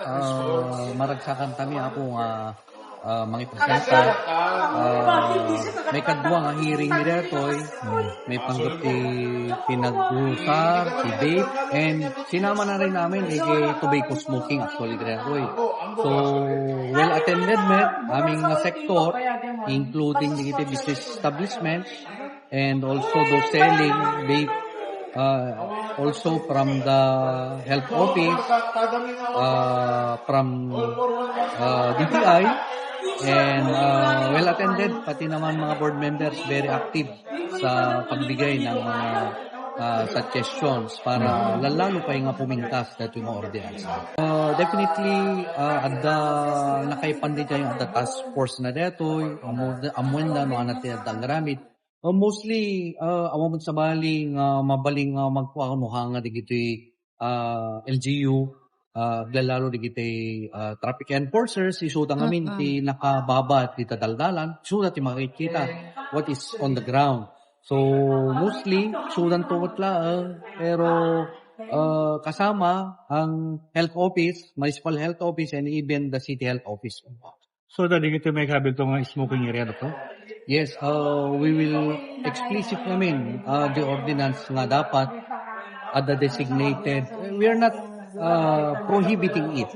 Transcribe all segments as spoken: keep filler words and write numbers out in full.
Ah, maragsakan kami, Apo, nga, ah, mangipresenta. Ah, maikadua nga hearing mi daytoy. Maipanggep ti pinag-usar, ti vape, and sinama na rin namin iti tobacco smoking actually daytoy. So, well attended met, amin nga sector, including dagiti business establishment, and also those selling vape, uh, also from the health office, uh, from, uh, D T I, and, uh, well attended, pati naman mga board members, very active sa pagbigay ng mga, uh, suggestions para lalalo pa nga pumingkas daytoy nga ordinansa. Uh, definitely, uh, adda nakaipan daytoy nga adda task force na daytoy, ammo-, ammoenda no ania ti adda aramid. Uh, mostly, uh, awan met sabali nga mabalin nga magkuano nga dagiti, uh, L G U, uh, lalalo dagiti, uh, traffic enforcers, isuda ngamin ti nakababa dita daldalan, isuda ti makikita what is on the ground. So, mostly, isudan to met laeng, pero, uh, kasama ang health office, municipal health office, and even the city health office. So, dagiti maikabilto nga smoking area, Doktor? Yes, uh, we will explicit namin, uh, the ordinance nga dapat adda designated. We are not, uh, prohibiting it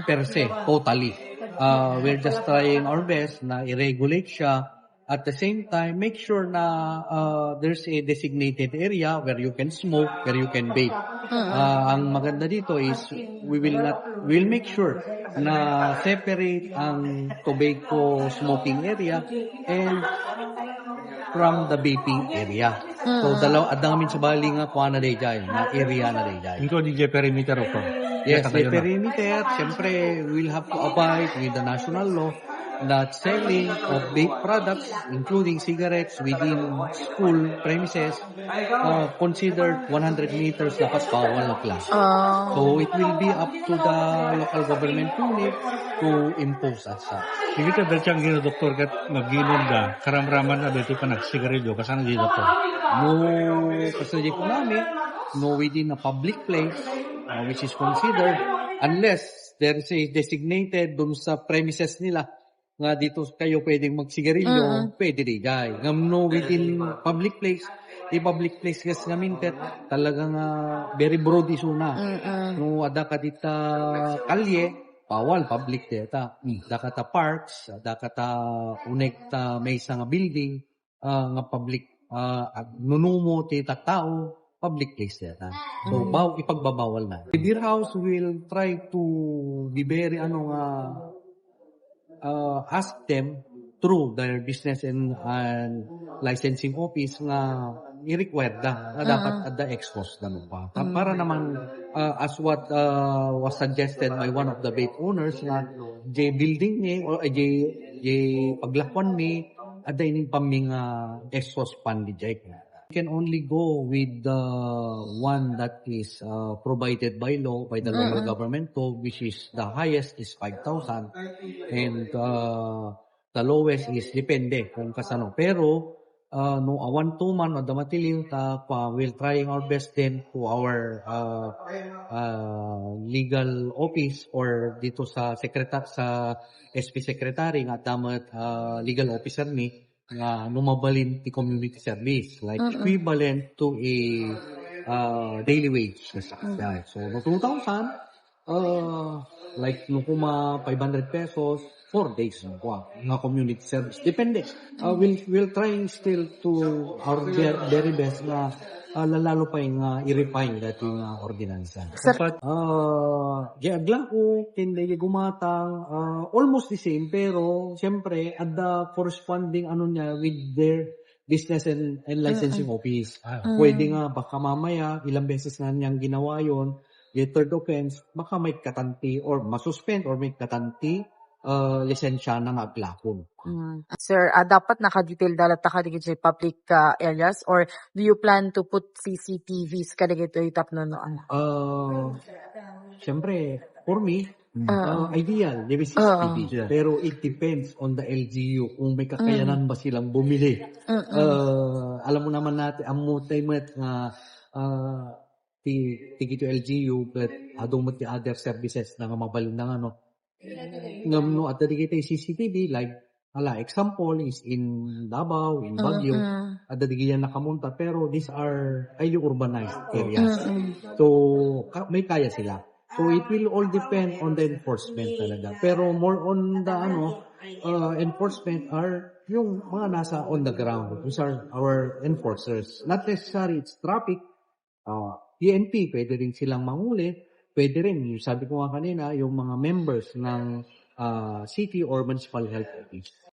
per se, totally. Uh, we're just trying our best na i-regulate siya. At the same time, make sure na, uh, there's a designated area where you can smoke, where you can vape. Uh, ang maganda dito is we will not, we'll make sure na separate ang tobacco smoking area and from the vaping area. So, dalaw-, adda ngamin sabali nga kuana dayjay, nga area na dayjay. Including the perimeter of, uh, Yes, the katayo na. Perimeter, siyempre, we'll have to abide with the national law that selling of vape products, including cigarettes, within school premises, uh, considered one hundred meters dapat bawal na klase. Ah. So, it will be up to the local government unit to impose as such. Sige, ta, dahil siyang gino, Doktor, kat magginom da, karamraman na dito pa nagsigarilyo, kasano di, Doktor? No, kasano di ko namin, no, within a public place, uh, which is considered, unless there is a designated dun sa premises nila, nga dito kayo pwedeng magsigarilyo, pwede di jay. Ngam no, within public place, di public place gas ngamin ket talaga nga very broad isuna. No, adda ka dita kalye, bawal public deta. Adda ka ta parks, adda ka ta unek ta maysa nga building, ah, nga public, ah, ag-, nunumo ti tattao, public place deta. So, baw-, ipagbabawal na. The beer house will try to be very, ano nga, ah, ask them through their business and, and licensing office nga i-require da nga dapat adda exhaust da pa. Ta-, para naman, ah, as what, ah, was suggested by one of the vape owners nga jay building ni o, eh, jay, jay paglakuan ni, adda ini pammi nga exhaust fan di jay. You can only go with the one that is, uh, provided by law, by the local government law, which is the highest is five thousand, and, uh, the lowest is depende kung kasano. Pero, uh, no awan to man, adda matiliw, ta, pa, we'll trying our best then to our, uh, uh, legal office or dito sa sekretar-, sa S P secretary nga adda met, uh, legal officer ni, nga no mabalin ti community service, like, equivalent to a, uh, daily wage. Yeah. So, no two thousand, uh, like, no kuma five hundred pesos, four days no kua, nga community service. Depende. Uh, we'll, we'll try still to our ver-, very best nga, uh, lalalo pa nga i-refine dati nga ordinansa. Sir, uh, di aglako, ken di gumatang, uh, almost the same, pero, siyempre, adda corresponding, ano niya, with their business and, and licensing office. Ah. Pwede nga, baka mamaya, ilang beses nga niyang ginawa yon, the third offense, baka may katanti or masuspend or may katanti, uh, lisensya na nga aglakon. Mm. Sir, ah, dapat nakadetail da latta kadagiti public, ah, areas, or do you plan to put C C T Vs kadagitoy tapno no, ano? Uh, siyempre, for me, uh, ideal, di ba, C C T V? Pero it depends on the L G U kung may kakayanan ba silang bumili. Uh, alam mo naman natin, ang multi-, nga, uh, ti, ti L G U, but adu met ti other services na nga mabalin na nga, no? Ngem no, adda dagiti C C T V, like, ala, example is in Davao, in Baguio, Mm-mm. adda dagiti nakamontar, pero these are highly urbanized areas. Mm-mm. So, ka-, may kaya sila. So, it will all depend on the enforcement talaga. Pero more on the, ano, uh, enforcement are yung mga nasa on the ground. Those are our enforcers. Not necessarily it's traffic, uh, P N P, pwede rin silang manguli. Pwede rin, yung sabi ko nga kanina, yung mga members ng, uh, city or municipal health office.